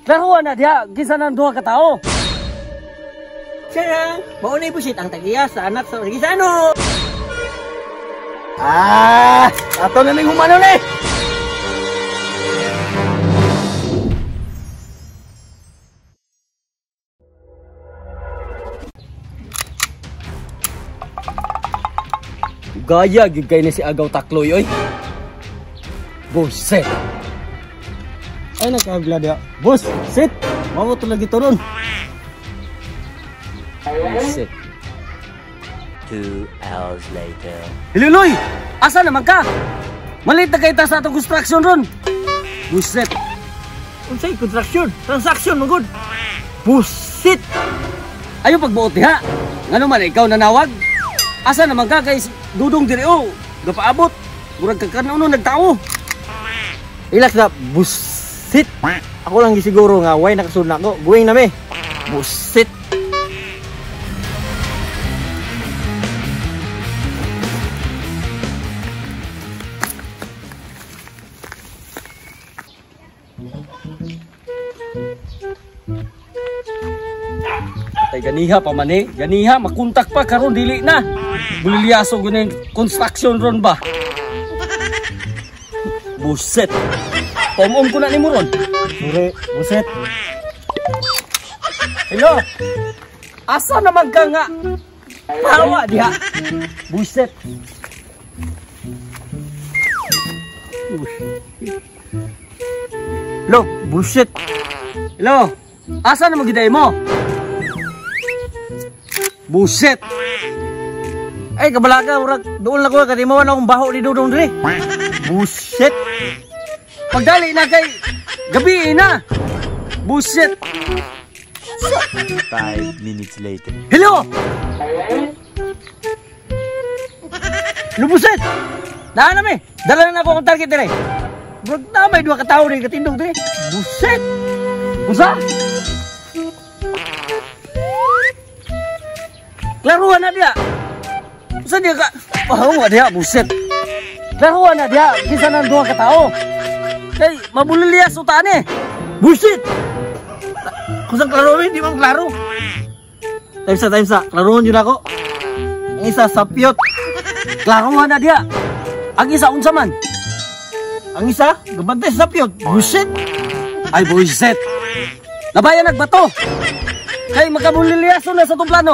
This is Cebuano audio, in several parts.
Klaruan na diha, kinsa nang duha ka tawo. Siya, mao na busit ang tag-iya sa anak sa Gisano. Ah, ato na ning humano ni. Gaya gyud kay ni si Agaw Takloy oy. Buset. Ay nakaagla diha. Bus, sit. Mao to lagi turon. Buset. 2 hours later. Hiluloy, asa naman ka? Malit na kay ta sa atong construction ron. Buset. Unsay construction? Transaction man gud. Buset. Ayo pagbuot diha. Ngano man ikaw nanawag? Asa naman ka kay Dudong diri o? Gapaabot. Murag ka kanuno nagtao. Relax na, busit. Ako lang gisiguro nga way nakasulod nako. Going na mi. Busit. Tay ganiha pa man eh. Ganiha makontak pa karon dili na. Bulilyaso gunin construction ron ba. Buset. Pom-om ko na nimo ron. Sure, buset. Hello. Asa naman ka nga? Pawa diha. Buset. Lo, buset. Hello. Asa naman giday mo? Buset. Ay kabalaga murag doon lang ko kay mo na akong baho ni Dudong diri. Buset. Pagdali na kay gabi na. Buset. 5 minutes later. Hello. Lubuset. Daan na mi. Dala na ako akong target diri. Murag na may duha ka tawo diri katindog diri. Buset. Unsa? Klaruan na diha. Unsa diha ka? Oh, diha buset. Klaruan na diha kinsa nang duha ka tawo. Kay mabuliliyas utaan eh. Buset. Kusang klaro di man klaro. Time sa klaroon yun ako. Ang isa sa piyot. Klaruan na diha. Ang isa unsa man? Ang isa gabantay sa piyot. Buset. Ay buset. Labayan nagbato. Kay makabulilyaso na sa itong plano.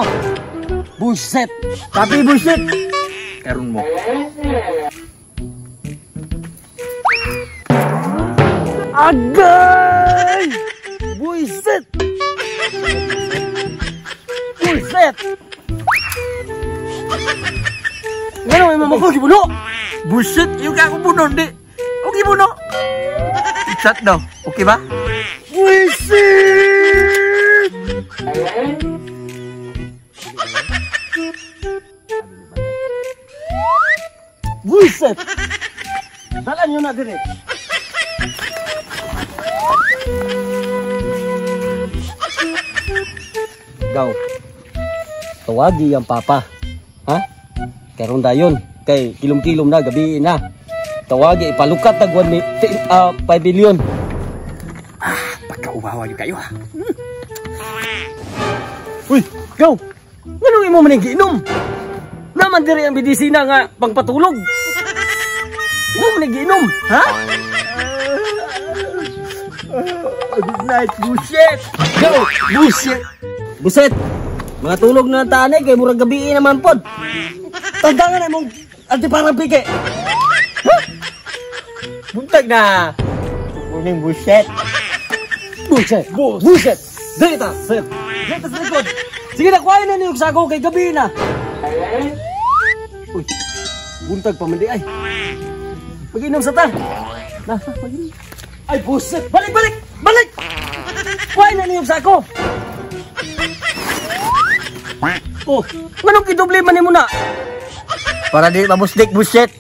Buset. Tapi buset. Karon mo. Agay! Buset. Buset. Ngano may mama ko gibuno? Buset, yung ka akong buno di. O gibuno. Chat daw. Okay ba? Buset. Buset. Dalan nyo na dire. Gaw. Tawagi ang papa. Ha? Karon dayon kay kilom-kilom na gabi na. Tawagi ipalukat tag 5 billion. Ah, pagkaubawa niyo kayo ha. Uy, gaw. Nganong imo man giinom? Naman diri ang medisina nga pangpatulog. Imo man giinom, ha? Good night, buset. Go, buset. Buset. Mga tulog na tanay kay murag gabi naman pod. Tagdangan na imong antiparang pike. Huh? Buntag na. Kuning buset. Buset. Buset. Dili ta, sir. Dili ta sa likod. Sige na, kuhain na niyo sago kay gabi na. Uy, buntag pa man di ay. Mag-inom sa ta. Na, mag-inom. Ay, buset. Balik, balik, balik. Kuhain na niyo sako. Oh, nganong kidoble man nimo na? Para di mamusdik, buset.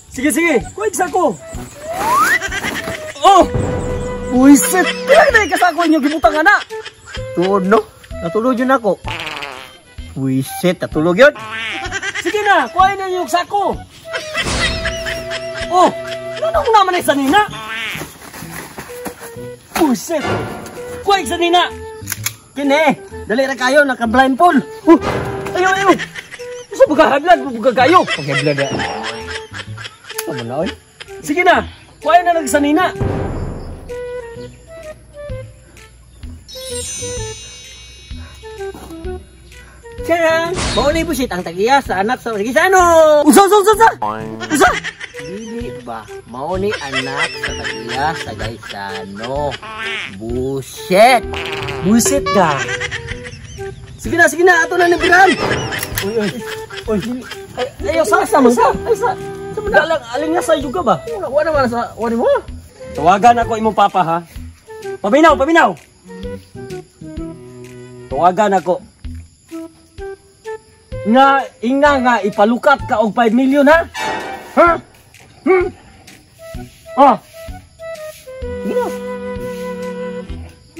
Sige, sige. Kuhain sako. Oh! Buset. Pila na kasako inyo gibutang ana? Tuod no? Natulog yun ako. Buset, natulog yun. Sige na, kuhain na yung sako. Oh, anong naman ay sanina? Buset. Kuha sa nina. Kini, dali ra kayo naka-blindfold. Ayo, ayo. Sa pagkahadlad, pagkagayo. Pagkahadlad na. Tama na, oy. Sige na, kuha na nagsanina. Charang! Maunay busit ang tagiya sa anak sa Gisano! Usa, usa, usa, usa! Usa! Dili ba? Maunay anak sa tagiya sa Gaisano. Busit! Busit ka! Sige na, ato na ni Biram! Uy, uy, uy. Ay, ayaw, sa, sa, sa, ay, sa. Dalang, alin nga sa iyo ka ba? Wala naman sa, wala mo. Tawagan ako imong papa, ha? Paminaw, paminaw! Tawagan ako. Nga, inga nga, ipalukat ka og 5 million, ha? Ha? Hmm? Oh! Gino.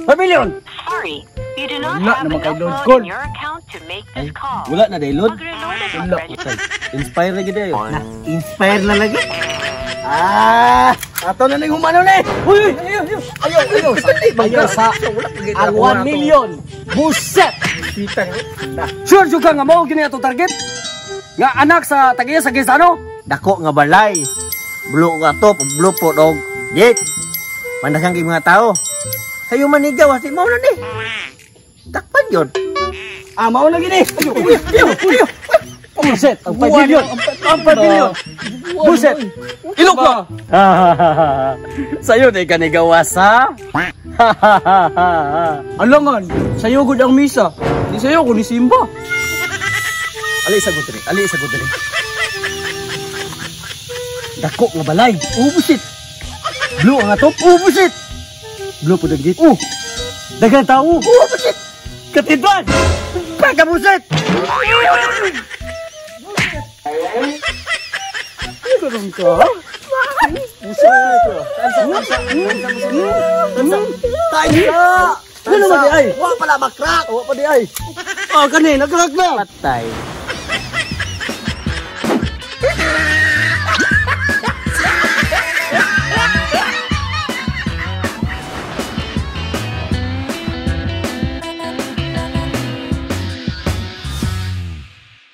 5 million! Sorry, you do not Wala have naman kay enough Lord load Cole. in your account to make this call. Wala na dahil, Lord. Mag-reload at Wala. mag-register. Inspire na gid ayo. Inspire na lagi. Ah! Ato na ning humano ni. Uy, uy, ayo, ayo. Ayaw, ayaw. Ayaw sa ang 1 million. Buset! Sure jud ka nga mao gini ato target? Nga anak sa tagiya sa Gisano? Dako nga balay. Blue nga to, blue po dog. Gate. Mandaghang kay mga tao. Sayo manigaw asi mao na ni. Takpan yun. Ah, mao na gini. Ayo, ayo, ayo, ayo. Buset, ang 5 million. Ang 5 million. Buset. Ilok ko. Sayo day ka nigawas ha? Alangan, sayo gud ang misa. Di sayo ko ni Simba. Ali sa gudri, ali sa gudri. Dako nga balay. Ubusit. Blue ang atop, ubusit. Blue po dagit. Oh. Daghang tao. Ubusit. Katidwan. Pagabusit. Karon ka? Buset. Tayo! Ano ba di ay? Wa pala makrak. Wa pa di ay. Ah, kani nagrak na. Patay.